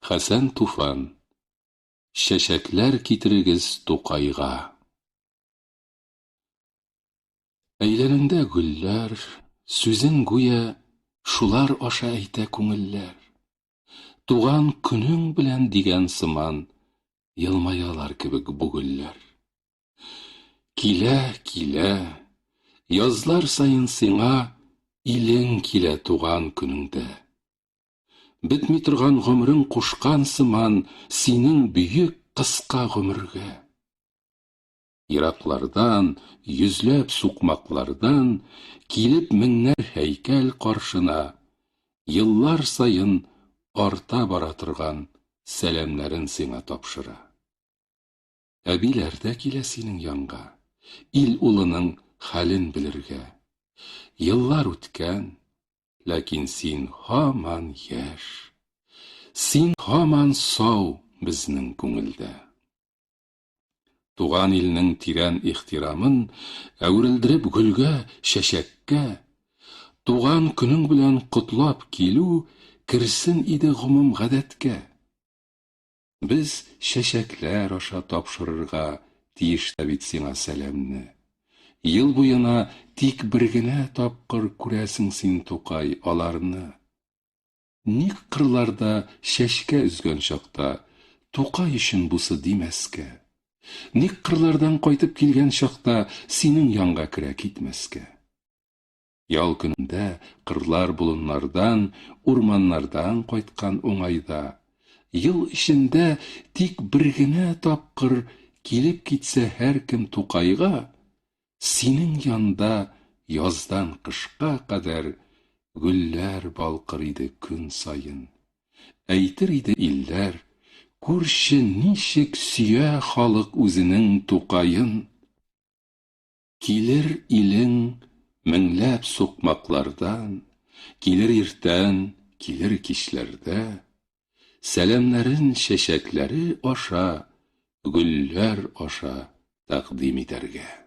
Хәсән Туфан. Чәчәкләр китерегез Тукайга. Әйләнеңдә гөлләр, сүзен гүя шулар аша әйтә күңелләр. Туган көнең белән дигән сыман елмаялар кебек бу гөлләр. Килә, килә, язлар саен сиңа илең килә туган көнеңдә. Бетми торган гомерең кушкан сыман синең бөек кыска гомергә. Ераклардан, йөзләп сукмаклардан килеп меңнәр һәйкәл каршына, еллар саен арта бара торган сәламнәрен сиңа тапшыра. Әбиләр дә килә синең янга, ил улының хәлен белергә. Еллар үткән, ләкин син һаман яшь. Син һаман сау безнең күңелдә. Туган илнең тирән ихтирамын әверелдереп гөлгә, чәчәккә, туган көнең белән котлап килү керсен иде гомум гадәткә. Без чәчәкләр аша тапшырырга тиеш тә бит сиңа сәламне. Ел буена тик бер генә тапкыр күрәсең син, Тукай, аларны. Ник кырларда чәчкә өзгән чакта Тукай өчен бусы димәскә? Ник кырлардан кайтып килгән чакта синең янга керә китмәскә? Ял көнендә кырлар-болыннардан, урманнардан кайткан уңайда, ел эчендә тик бер генә тапкыр килеп китсә һәркем Тукайга, синең янда яздан кышка кадәр гөлләр балкыр иде көн саен. Әйтер иде илләр, күрче, ничек сөя халык үзенең Тукаен! Килер илең меңләп сукмаклардан, Килер иртән, килер кичләрдә. Сәламнәрен чәчәкләре аша, Гөлләр аша тәкъдим итәргә.